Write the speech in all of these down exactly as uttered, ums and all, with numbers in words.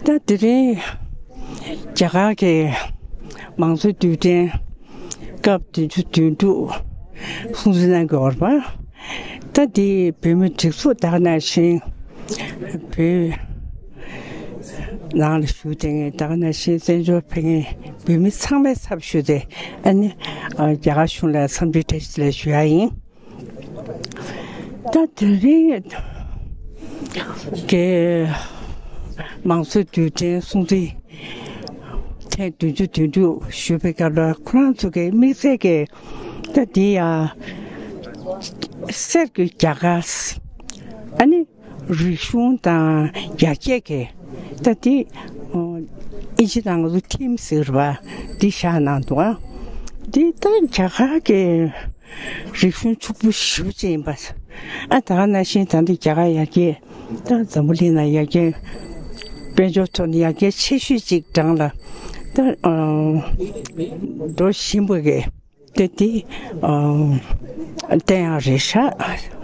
ད་དེ་རིང་རྒྱ་གར་གྱི་མང་གཙོའི་དུས་དྲན་སྐབས་བདུན་ཅུ་དོན་དྲུག་སྲུང་བརྩི་གནང་གི་ཡོད་རེད་པ། ད་དེ་བོད་མི་སྒྲིག་འཛུགས་ད་ག་ནང་བཞིན་བོད་ནང་ལ་བཞུགས་བསྡད་མཁན་ད་ག་ནང་བཞིན་བཙན་བྱོལ་ཕེབས་མཁན་བོད་མི་ཚང་མའི་ཚབ་ཞུས་ཏེ་ཨ་ནི་ཨ་རྒྱ་གར་གཞུང་ལ་འཚམས་འདྲི་བཀྲ་ཤིས་བདེ་ལེགས་ཞུ་ཡ་ཡིན། ད་དེ་རིང་གི་མང་གཙོའི་དུས་དྲན་སྲུང་བརྩི་ཐེངས་བདུན་ཅུ་དོན་དྲུག་ཞུ་བའི་སྐབས་ལ་ཁོ་རང་ཚོ་གི་དམིགས་བསལ་གྱི་ད་དེ་ཡ་གསེར་གྱི་རྒྱ་གར་ཨ་ནི་རིག་གཞུང་དང་ཡར་རྒྱས་ཀྱི་ད་དེ་ཨིན་ཇི་ནང་ལ་ཐིམ་ཟེར་བ་འདི་བཞག་གནང་འདུག་ཨ། འདི་ད་རྒྱ་གར་གྱི་རིག་གཞུང་ཕྱུག་པོ་ཞེ་པོ་ཅིག་ཡིན་པ། ཨ་ད་ག་ནང་བཞིན་ད་འདི་རྒྱ་གར་ཡར་རྒྱས་ད་འཛམ་བུ་གླིང་ན་ཡར་རྒྱས་དཔལ་འབྱོར་ཐོག་ནས་ཡར་རྒྱས་ཆེ་ཤོས་ཅིག་གྲངས་ལ་ད་འགྲོ་བཞིན་པ་གི་དེ་དེ་བསྟན་ཡག་རེད་ཤག་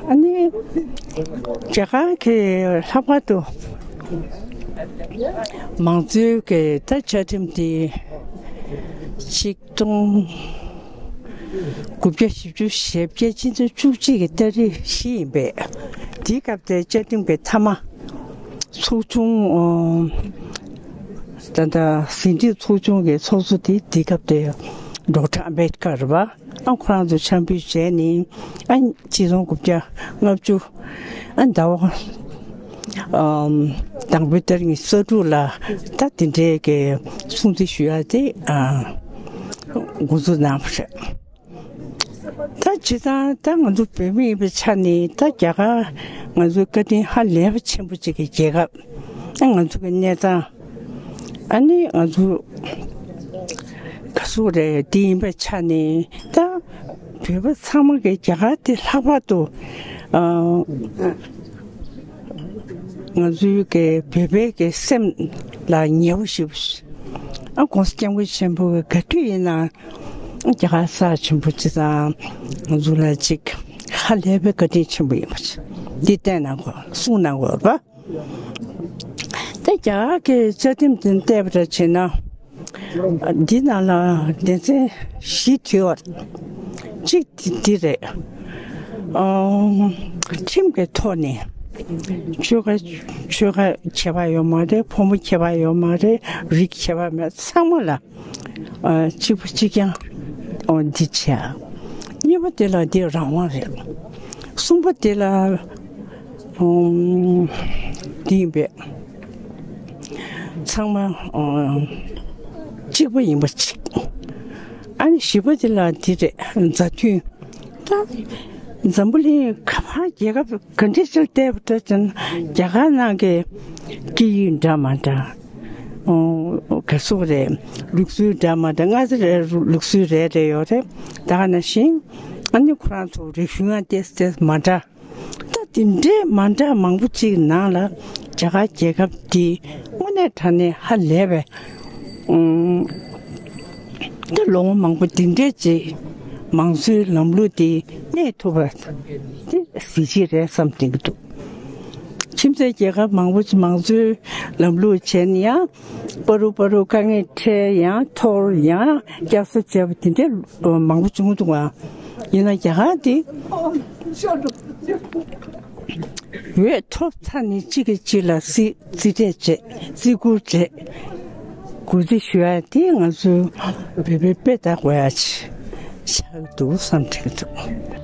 ཨ་ནི་རྒྱ་གར་གྱི་ལྷག་པར་དུ་མང་གཙོའི་གི་ད་བཅའ་ཁྲིམས་དེ་ཆིག་སྟོང་དགུ་བརྒྱ་བཞི་བཅུ་ཞེ་བརྒྱད་སྤྱི་ཟླ་བཅུ་གཅིག་གི་ཏ་རིག་བཞི་ཡིན་པས། དེའི་སྐབས་དེ་བཅའ་ཁྲིམས་ཀྱི་མཐའ་མ་ཚོགས་ཆུང་ཨོ་ད་ལྟ་ཟིན་བྲིས་ཚོགས་ཆུང་གི་ཚོགས་གཙོ་དེ་དེའི་སྐབས་དེ་ཌོག་ཊར་ཨམ་བེད་ཀར་རེད་པ། ཨ་ཁོ་རང་ཚོ་འཆམ་འབུལ་བྱས་ནས་ཨ་གཅིག་སྟོང་དགུ་བརྒྱ་ལྔ་བཅུ་ཨ་ཟླ་བ་ཨམ་དང་པོའི་ཏ་རིག་ཉི་ཤུ་རྩ་དྲུག་ལ་ད་དེ་འདྲའི་གི་སྲུང་བརྩི་ཞུ་ཡ་དེ་ཨ་འགོ་འཛུགས་གནང་བ་རེད། ད་ཇི་ལྟར་ད་ང་ཚོ་བོད་མི་ཡིན་པའི་ཆ་ནས་ད་རྒྱ་གར་ང་ཚོའི་བཀའ་དྲིན་ཧ་ལས་པ་ཆེན་པོ་ཅིག་གི་རྒྱལ་ཁབ། ད་ང་ཚོ་གི་གནས་སྟངས་ཨ་ནི་ང་ཚོ་ག་ཟུག་རེད་འདི་ཡིན་པའི་ཆ་ནས་ད་བོད་པ་ཚང་མ་གི་རྒྱ་གར་དེ་ལྷག་པར་དུ་ཨ། ང་ཚོའི་གི་བོད་པའི་གི་སེམས་ལ་ཉེ་བོ་ཞིག་ཨ་༸གོང་ས་༸སྐྱབས་མགོན་ཆེན་པོ་གི་ག་དུས་ཡིན་ན་རྒྱ་གར་ས་ཆེན་པོ་ཅིག་དང་ང་ཚོ་ལ་ཅིག་ཧ་ལས་པའི་བཀའ་དྲིན་ཆེན་པོ་ཡིན་པ་ཅིག་འདི་བསྟན་གནང་དགོས་གསུངས་གནང་དགོས་པ། ད་རྒྱ་གར་གི་བཅའ་ཁྲིམས་དེ་བལྟས་པ་འདྲ་བྱས་ན། འདི་ནང་ལ་སྡེ་ཚན་བཞི་བྲིས་པ། གཅིག་འདི་འདི་རེད། ཨང་། ཁྲིམས་ཀྱི་ཐོག་ནས་ཆོལ་ཁ་ཆོལ་ཁ་ཁྱད་པར་ཡོད་མ་རེད། ཕོ་མོ་ཁྱད་པར་ཡོད་མ་རེད། རིགས་ཁྱད་པར་མེད་ཚང་མ་ལ་ཨ་གཅིག་པ་གཅིག་རྐྱང་ཨོ་འདི་བྱས། གཉིས་པ་དེ་ལ་འདི་རང་དབང་རེད། གསུམ་པ་དེ་ལ་ཨང་འདི་ཡིན་པས། ཚང་མ་ཨ་གཅིག་པ་ཡིན་པ་གཅིག་ཨ་ནི་བཞི་པ་དེ་ལ་འདི་རེད། མཛའ་མཐུན། ད་འཛམ་བུ་གླིང་ག་པར་རྒྱལ་ཁབ་ག་འདྲ་ཞིག་བལྟས་པ་འདྲ་ཅན་རྒྱ་གར་ནང་གི་སྐད་ཡིག་འདྲ་མ་འདྲ། ཨོ་ག་ཟུག་རེད། ལུགས་སྲོལ་འདྲ་མ་འདྲ། སྔ་ས་རེ་ལུགས་སྲོལ་རེ་རེ་ཡོད་རེད། ད་ག་ནང་བཞིན་ཨ་ནི་ཁོ་རང་ཚོ་རིག་གཞུང་ཡང་ཏོག་ཙམ་མ་འདྲ། ད་དེ་འདྲའི་མ་འདྲ་མང་པོ་ཅིག་ནང་ལ་རྒྱ་གར་རྒྱལ་ཁབ་འདི་དངོས་གནས་དྲང་གནས་ཧ་ལས་པའི་ཨུམ། ད་ལོ་ངོ་མང་པོ་འདི་འདྲའི་ཅིག་མང་གཙོའི་ལམ་ལུགས་འདི་གནས་ཐུབ་པ་དེ་གཟི་བརྗིད་རེད་བསམ་དྲན་གྱི་འདུག་ཁྱིམ་མཚེས་རྒྱལ་ཁབ་མང་པོ་ཅིག་མང་གཙོའི་ལམ་ལུགས་བྱས་ནས་ཡང་པ་རུ་པ་རུ་དཀའ་ངལ་འཕྲད། ཡང་འཐོར། ཡང་སྐྱག་རྫུན་བྱས་པ་དེ་འདྲ་མང་པོ་བྱུང་འདུག་ག་ཡིན་ན་རྒྱ་གར་འདི་འོས་ཐོབ་ཚར་ནས་གཅིག་གིས་གཅིག་ལ་རྩིས་རྩིས་སྤྲད་བྱས། རྩིས་བཀུར་བྱས། གུས་བརྩི་ཞུ་ཡ་དེ་ང་ཚོའི་བོད་པའི་དཔེ་ལྟ་དགོས་ཡ་ཆགས་འདུག་བསམ་དྲན་འདུག